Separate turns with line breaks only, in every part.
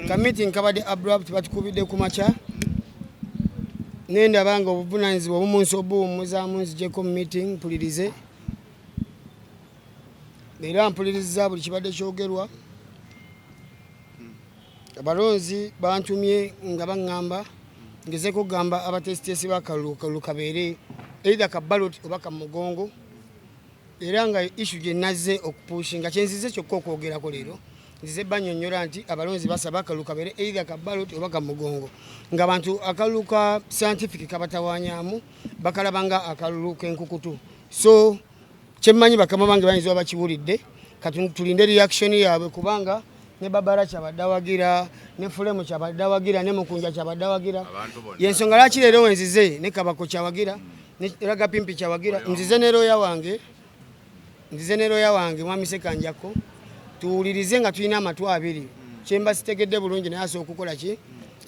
Ka meeting kabadde abrupt, batukubidde ku makya, nendaba nga obuvunanyizibwa obumu nsi obuwummuzaamu, nzijeko mu meeting mpulirize, era mpuliriza buli kibadde kyogerwa. Abalonzi bantumye nga baŋŋamba ngezeko okugamba abateesiteesi bakalulu kabeere either ka ballot oba ka mugongo, era nga issue gye nazze okupushinga, kyenzize kyokka okwogerako leero, nzize banyonnyola nti abalonzi basaba akalulu kabeere either ka ballot oba ka mugongo, nga bantu akalulu ka scientific kabatawanyamu, bakalaba nga akalulu k'enkukutu. So kyemmanyi, bakama bange bayinza oba bakiwulidde, kati tulinde reaction yaabwe, kubanga ne Babara kyabadde awagira, ne Fulemu kyabadde awagira, ne Mukunja kyabadde awagira. Yensonga lwaki leero wenzize, ne Kabako kyawagira, ne Raga Pimpi kyawagira. Nzize ne looya wange, nzize ne looya wange mwami Sekanjako, tuwulirize nga tulina amatu abiri. Kyemba sitegedde bulungi, naye asobola okukola ki,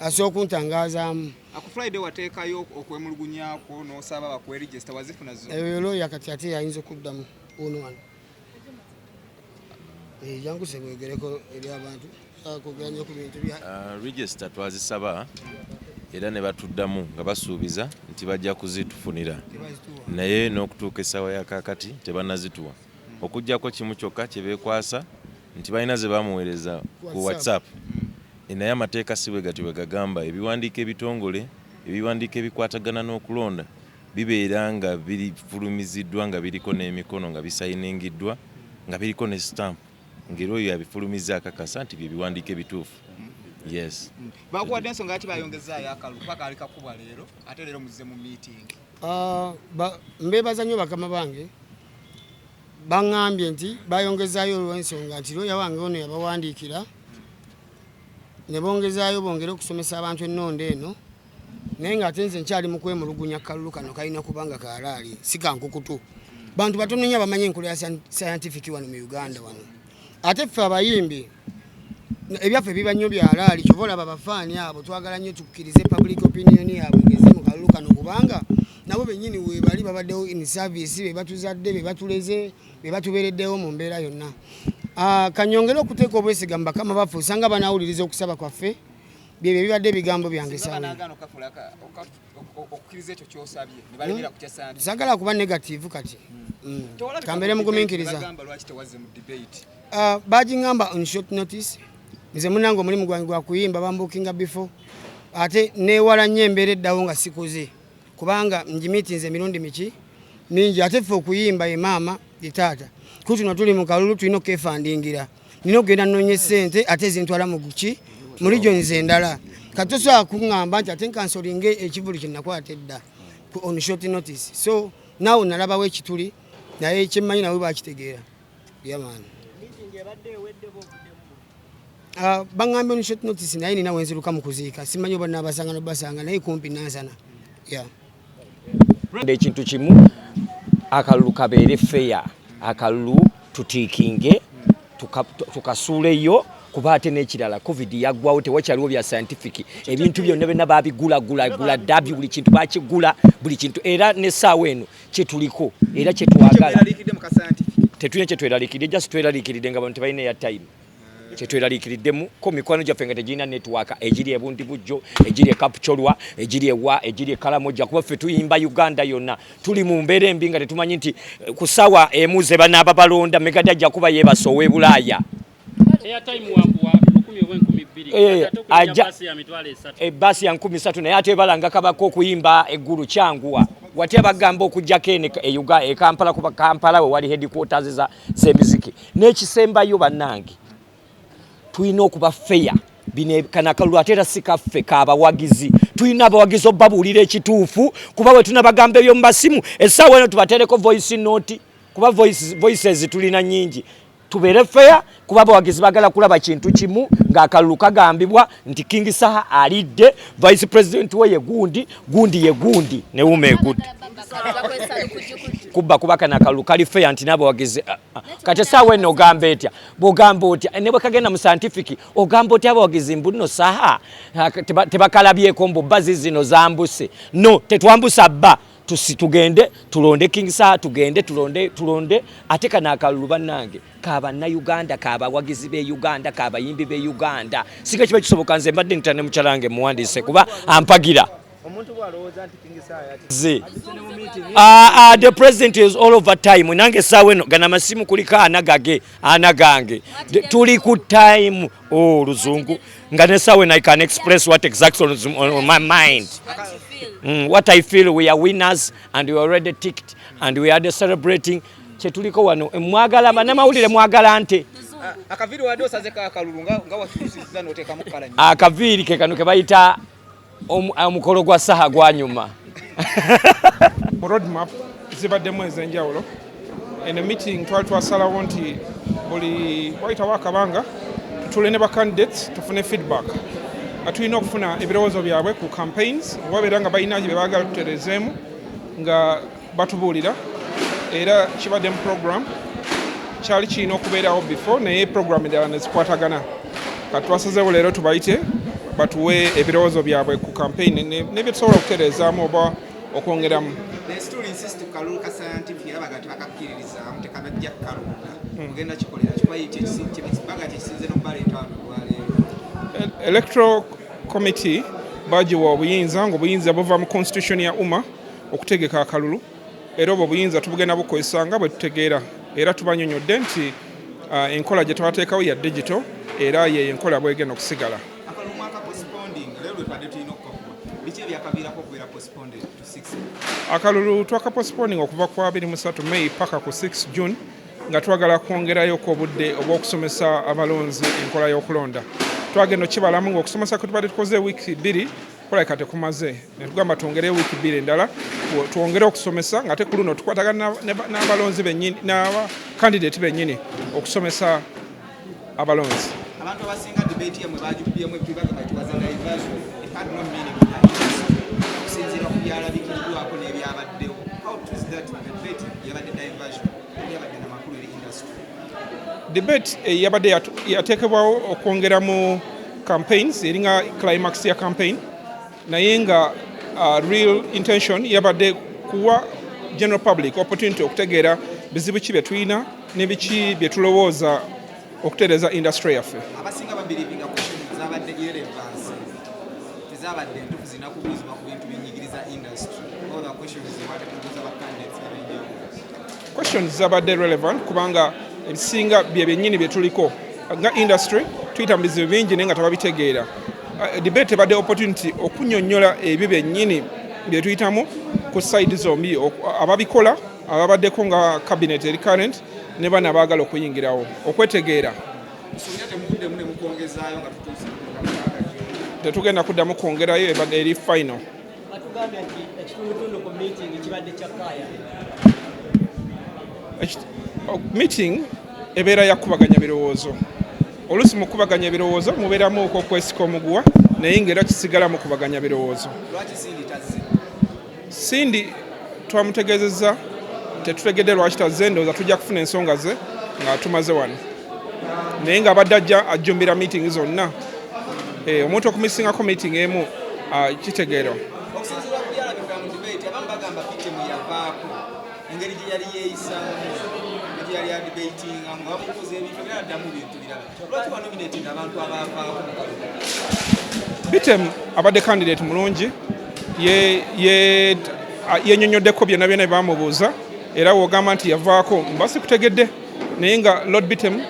asobola okuntangazaamu.
Ku Friday wateekayo okwemulugunyako n'osaba bakuwe register, wazifuna zo?
Eyo looya kati ate yayinza okuddamu ono wano. Jangu sebwegereko eri abantu, kwogera nnyo ku bintu bya
Register twazisaba era ne batuddamu nga basuubiza nti bajja kuzitufunira,
tebazituwa.
Naye n'okutuuka essaawa ya kaakati tebannazituwa, okuggyako kimu kyokka kye beekwasa nti balina ze bamuweereza ku WhatsApp. Naye amateeka si bwe gatyo bwe gagamba. Ebiwandiiko ebitongole, ebiwandiiko ebikwatagana n'okulonda bibeera nga bifulumiziddwa, nga biriko n'emikono, nga bisayiningiddwa, nga biriko ne stamp, ng'era oyo yabifulumiza akakasa nti bye biwandiiko ebituufu, yes.
Bakuwadde ensonga lwaki bayongezaayo akalulu? Kuba kaali kakubwa leero, ate leero muzze mu meeting.
Ah, mbeebaza nnyo bakama bange. Baŋŋambye nti bayongezaayo olw'ensonga nti looya wange ono yabawandiikira ne bongezaayo bongere okusomesa abantu ennonda eno, naye ng'ate nze nkyali mu kwemulugunya. Kalulu kano kalina kubanga kalaali, si kankukutu. Bantu batono nnyo abamanyi enkola ya scientific wano mu Uganda wano. Ate ffe abayimbi ebyaffe biba nnyo byalaali, kyova olaba abafaani abo twagala nnyo tukkirize public opinion yaabwe ngeze mu kalulu kano, kubanga nabo bennyini weebali babaddewo in service, be batuzadde, be batuleze, be batubeereddewo mu mbeera yonna. Ah, kanyongere okuteeka obwesiga mu bakama baffe, osanga banaawuliriza okusaba kwaffe. Byebyo ebibadde ebigambo byange.
Singa
sawa.
Banaagaana okukkiriza ekyo kyosabye ne balemera ku kya scientific?
Sagala kuba negative kati. Kambeere mugumiikiriza.
Bagamba lwaki tewazze mu debate?
Bagiŋŋamba on short notice. Nze munange omulimu gwange gwa kuyimba, bambukinga before, ate neewala nnyo embeera eddawo nga sikuze, kubanga ngimitinze emirundi miki mingi. Ate ffe okuyimba ye maama ye taata. Kutuno tuli mu kalulu, tulina okefandingira, nina okugenda nnoonya essente ate ezintwala mu ki, mu regions endala. Kati tosobola kuŋŋamba nti ate nkansolinge ekivulu kye nakwata edda on short notice. So naawe nalabawo ekituli, naye kyemmanyi nawe bakitegeera yamaani. Baŋŋambye on short notice, naye nina wenziruka mu kuziika, simanyi oba nabasanga nobasanga, naye kumpi Nansana, yeah.
Ekintu kimu, akalulu kabeere fair, akalulu tutiikinge, tukasuuleyo, kuba ate n'ekirala COVID yaggwawo, tewakyaliwo bya scientific. Ebintu byonna byonna babigulagulagula ddabi, buli kintu bakigula, buli kintu. Era n'essaawa eno kyetuliko era kyetwagala.
Kyemweraliikiridde mu ka scientific?
Tetulina kyetweraliikiridde, just tweraliikiridde nga bantu tebalina ya time. Kyetweraliikiriddemu ko mikwano gyaffe nga tegirina network, egiri ebundi bujjo, egiri ekapcolwa, egiri ewa, egiri ekalamoja, kuba ffe tuyimba Uganda yonna. Tuli mu mbeera embi nga tetumanyi nti ku ssaawa emu ze banaaba balonda, Megadi ajja kuba yeebasa ow'e Bulaaya.
Airtime wakuwa 1000 oba 2000. Ate okulinnya baasi ya 30,000.
Ebbaasi ya 3000, naye ate balanga kabaka okuyimba eggulu kyanguwa watya, bagamba okugjako eno e e Kampala, kuba Kampala we wali headquarters z'emiziki. N'ekisembayo bannange, tulina okuba fair. Bino kano akalulu ate era si kaffe, kabawagizi. Tulina abawagizi obabuulira ekituufu, kuba bwe tunabagamba ebyo mu masimu essaawa eno, tubatereko voice note, kuba voices tulina nyingi. Tubeere fair, kuba abawagizi bagala kulaba kintu kimu ng'akalulu kagambibwa nti King Saha alidde, vice president we ye gundi, gundi ye gundi, newuma egudde kubba, kuba kano akalulu kali fair nti n'abawagizi kati essaawa eno ogamba etya? Bw'ogamba otya ne bwe kagenda mu scientific, ogamba otya abawagizi mbu nno Saha tebakalabyeko, mbu bba zizino zambuse? No, tetwambusa bba. Tugende tulonde King Saha, tugende tulonde tulonde. Ate kano akalulu, bannange, kabannayuganda, kabawagizi b'e Uganda, kabayimbi b'e Uganda. Singa kiba kisoboka, nze mbadde nita ne mukyala wange muwandiise kuba ampagira.
Omuntu bw'alowooza nti King Saha
Ze. Ah, ah, the president is all over time. Nange essaawa eno gana amasimu kuliko ana gage, ana gange. Tuli ku time. Oh, oluzungu nga nesaawa eno I can express what exactly is on my mind. What I feel, we are winners and we are already ticked and we are celebrating. Kyetuliko wano, mwagala bannamawulire, mwagala nte.
Akaviiri wadde osazeko akalulu nga wakyusizza n'oteekamu kala nnyo.
Akaviiri ke kano ke bayita omukolo gwa Saha gwanyuma.
Mu roadmap zibaddemu ez'enjawulo. Eno meeting twali twasalawo nti buli wayitawo akabanga tutule ne bacandidates tufune feedback, nga tulina okufuna ebirowoozo byabwe ku campaigns, obabeera nga balina bye baagala tuterezeemu nga batubuulira. Era kibadde mu program, kyali kirina okubeerawo before, naye program endala nezikwatagana. Kati twasazeewo leero tubayite batuwe ebirowoozo byabwe ku campaign ne bye tusobola okutereezaamu oba okwongeramu.
They still insist ku kalulu ka scientific, era baga tebakakkiririzaamu, tekanajja kukalonda. Mugenda kikolera kikuba baga kyekisinze n'okubaleeta wano olwaleero.
Electoral committee bagiwa obuyinza, ng'obuyinza buva mu constitution ya UMA okutegeka akalulu, era obwo obuyinza tubugenda bukozesa nga bwe tutegeera. Era tubanyonyodde nti enkola gye twateekawo ya digital, era yeyo enkola bwegenda okusigala.
Akalulu mwaka postponing, leero lwe twadde tulina okukakuba. Biki ebyakaviirako okubeera postponed to 6?
Akalulu twakapostponing okuva ku 23 May paka ku 6 June, nga twagala kwongerayoko obudde obw'okusomesa abalonzi enkola y'okulonda. Twagenda okibalamu ng'okusomesa kwe tubadde tukoze wiiki 2 kulabika tekumaze, ne tugamba twongereyo wiiki 2 endala, twongere okusomesa, nga te ku luno tukwatagana n'abalonzi bennyini n'abakandidate bennyini okusomesa abalonzi.
Abantu abasinga debate yammwe bagikubyemu ebituli, bagamba it was a diversion, it had no meaning in the industry, okusinziira ku byalabikiddwako n'ebyabaddewo. How true is that the debate yabadde diversion, yabadde namakulu eri industry?
Debate yabadde yateekebwawo okwongera mu campaigns, eringa climax ya campaign, naye nga real intention yabadde kuwa general public opportunity okutegeera bizibu ki bye tulina ne biki bye tulowooza okutereeza industry yaffe.
Abasinga babelievinga questions zabadde irrelevance, tezabadde ntuufu, zirina kubuuzibwa ku bintu binyigiriza industry. All the questions zebadde tubuuza ba candidates ab'enjawulo.
Questions zabadde relevant kubanga ebisinga bye byennyini bye tuliko nga industry. Tuyita mu bizibu bingi naye nga tebabitegeera. Debate ebadde opportunity okunyonnyola ebyo byennyini bye tuyitamu ku side zombi, ababikola, ababaddeko nga cabinet eri current, ne bano abaagala okuyingirawo okwetegeera.
Suubira temukuddemu ne mukwongezaayo nga tutuuse ku 6 June?
Tetugenda kuddamu kwongerayo, ebadde eri final.
Batugambye nti ekitundutundu ku meeting kibadde kya kaaya.
Meeting ebeera yakubaganya birowoozo. Oluusi mu kubaganya ebirowoozo mubeeramu okwokwesika omuguwa, naye ng'era kisigala mu kubaganya birowoozo.
Lwaki Cindy tazze?
Cindy twamutegeezezza, tetutegedde lwaki tazze. Ndowooza tujja kufuna ensonga ze nga tumaze wano, naye ng'abadde ajja ajjumbira meeting zonna. Omuntu okumisingako meeting emu, kitegeerwa.
Okusinziira ku byalabika mu debate, abamu bagamba Bitemu yavaako engeri gye yali yeeyisaamu, gye yali adebatinga nga bamubuuza ebintu era addamu bintu birala. Lwaki wanominating abantu abaavaako mu kalulu?
Bitem abadde candidate mulungi, yenyonyoddeko byonna byonna byebamubuuza, era wogamba nti yavaako mba sikutegedde, naye nga Lord Bitem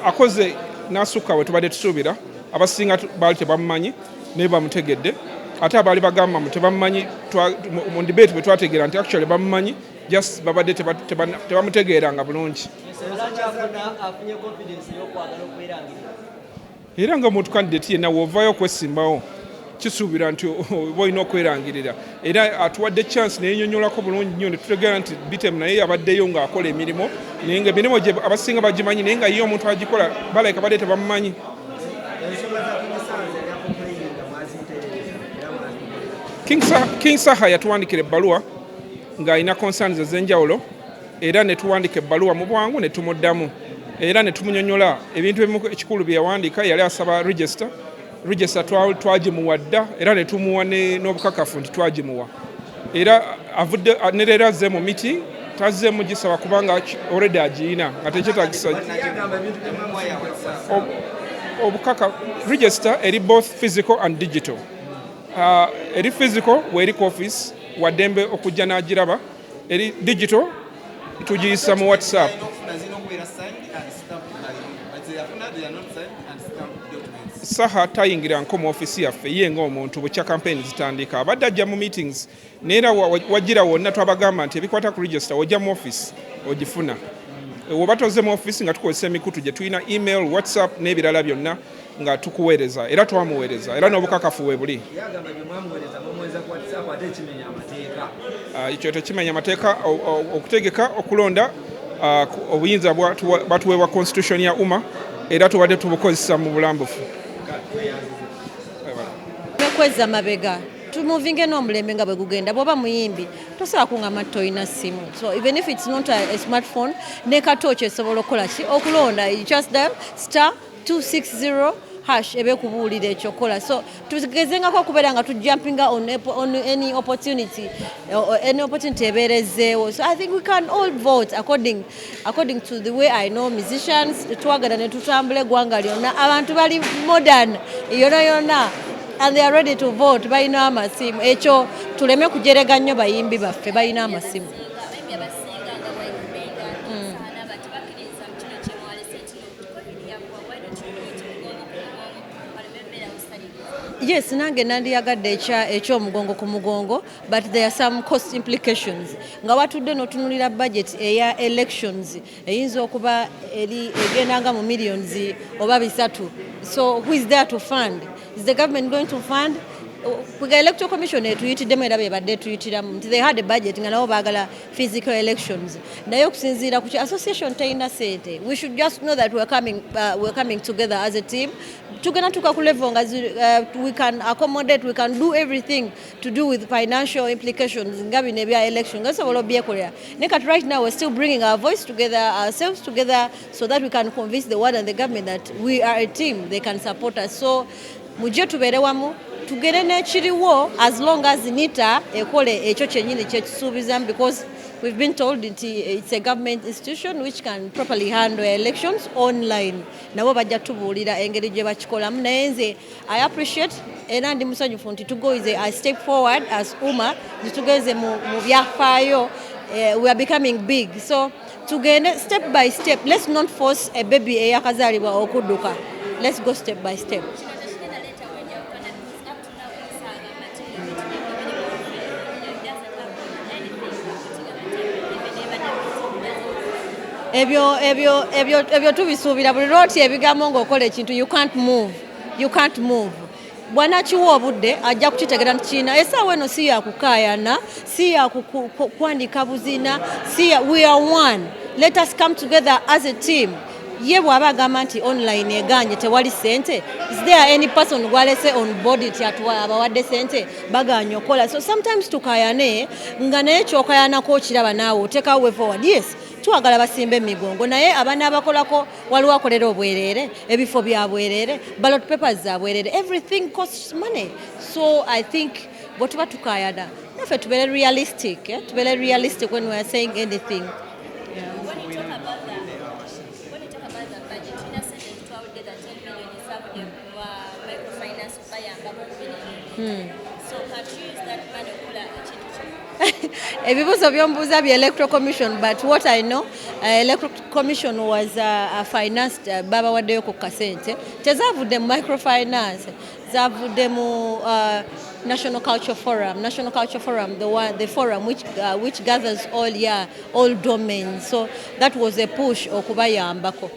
akoze n'asukka we tubadde tusuubira. Abasinga baali tebamumanyi naye bamutegedde, ate abaali bagamba mu tebamumanyi, mu debate bwe twategeera nti actually bamumanyi, just babadde tebamutegeeranga bulungi.
Lwaki afuna afunye confidence ey'okwagala okwerangirira?
Era nga omuntu candidate yenna w'ovaayo okwesimbawo, kisuubira nti oba olina okwerangirira, era atuwadde chance neyenyonyolako bulungi nnyo ne tutegeera nti Bitem naye yabaddeyo ng'akola emirimu, naye nga emirimu gye abasinga bagimanyi, naye nga ye omuntu agikola balabika badde tebamumanyi.
Ensonga za King Saha yali acomplaininga mwazitereeza era mwazimukolera?
King Saha yatuwandikira ebbaluwa ng'alina concerns ez'enjawulo, era ne tuwandika ebbaluwa mu bwangu ne tumuddamu, era ne tumunyonyola ebintu ebimu. Ekikulu bye yawandiika, yali asaba register. Register twagimuwa dda, era ne tumuwa n'obukakafu nti twagimuwa. Era avudde ne leero azze mu meeting, tazzeemu gisaba kubanga already agiyina nga tekyetagisa. Obukaka register eri both physical and digital. Eri physical weeri ku office, waddembe okujja n'agiraba. Eri digital tugiyisa mu WhatsApp.
Okufuna zirina okubeera signed and stamped by you, but zeyafuna, they are not signed and stamped documents.
Saha tayingira nko mu ofisi yaffe ye ng'omuntu bukya campaign zitandika, abadde ajja mu meetings, naye wajjira wonna twabagamba nti ebikwata ku register ojja mu office ogifuna. Woba toze mu office, nga tukozesa emikutu gye tulina, email, WhatsApp n'ebirala byonna, nga tukuweereza. Era twamuweereza, era n'obukakafu we buli.
Yagamba bye mwamuweereza, mumuweereza ku WhatsApp, ate ekimenya amateeka.
Ekyo tekimenya amateeka. Okutegeka okulonda, obuyinza batuweebwa constitution ya UMA, era tubadde tubukozesa mu bulambufu.
Kwezza mabega, tumuvinge n'omulembe nga bwe gugenda. Bw'oba muyimbi tosobola kuŋŋamba nti tolina ssimu. So even if it's not a smartphone, ne katooki esobola okukola ki? Okulonda. You just dial *260# eba ekubuulira ekyokukola. So tugezengako okubeera nga tujumpinga on any opportunity, or any opportunity ebeerezeewo. So I think we can all vote according to the way I know musicians. Twagala ne tutambula eggwanga lyonna, abantu bali modern yonna yonna and they are ready to vote. Balina amasimu. Ekyo tuleme kujerega nnyo, bayimbi baffe balina amasimu.
Abayimbi abasinga nga bwekubenga saana bati bakkiriza mu kino kyemwalese kino COVID yakuwa. Why don't you do it mugongo ku mugongo, baleme beera busaliriza?
Yes, nange nandiyagadde ekyomugongo ku mugongo, but there are some cost implications nga watudde n'otunulira budget eya elections eyinza okuba eri egendanga mu millions oba 300. So who is there to fund? Is the government going to fund? Kwiga Electoral Commission etuyitiddemu, era bebadde etuyitiramu nti they had a budget nga nabo baagala physical elections, naye okusinziira ku association terina sente. We should just know that we're coming together as a team. Tugenda tuka ku level nga we can accommodate, we can do everything to do with financial implications nga bino ebya election nga tusobola obyekolera. Naye kati right now we're still bringing our voice together, ourselves together, so that we can convince the world and the government that we are a team, they can support us. So mujje tubeere wamu, tugere n'ekiriwo, as long as NITA ekole ekyo kyennyini kyekisuubizamu, because we've been told nti it's a government institution which can properly handle elections online. Nabo bajja tubuulira engeri gye bakikolamu. Naye nze I appreciate era ndi musanyufu nti tugoize a step forward as UMA, nti tugenze mu byafaayo. We are becoming big, so tugende step by step. Let's not force a baby eyakazaalibwa okudduka. Let's go step by step.
Kino tekigenda leetawo enjawukana, because up to now okusanga material it doesn't have anything putting on the table, even ebadde doesn't.
Ebyo tubisuubira buli lwoti. Ebigambo ng'okola ekintu, you can't move, you can't move. Bw'anakiwa obudde ajja kukitegera nti kiina. Essaawa eno si yakukaayana, si yakukwandika buzina, si ya, we are one. Let us come together as a team. Ye bw'aba agamba nti online eganye, tewali sente, is there any person gwalese on board nti abawadde sente baganye okukola? So sometimes tukayane nga naye kyokayanako okiraba naawe oteekawo way forward. Yes, twagala basimba emigongo, naye abanaabakolako waliwo akolera obwereere, ebifo bya bwereere, ballot papers za bwereere, everything costs money. So I think bwe tuba tukayana naffe tubeere realistic, eh? Tubeere realistic when we are saying anything.
When you talk about the budget, tulina sente zitwawudde, the 10 million ezavudde mu microfinance bayambako ku bino. So can't you use that money okukola ekintu kino?
Ebibuuzo byombuuza bya Electoral Commission, but what I know, Electoral Commission was financed, babawaddeyo ku kasente. Tezavudde mu microfinance, zavudde mu National Culture Forum. National Culture Forum, the one, the forum which gathers all, yeah, all domains. So that was a push okubayambako.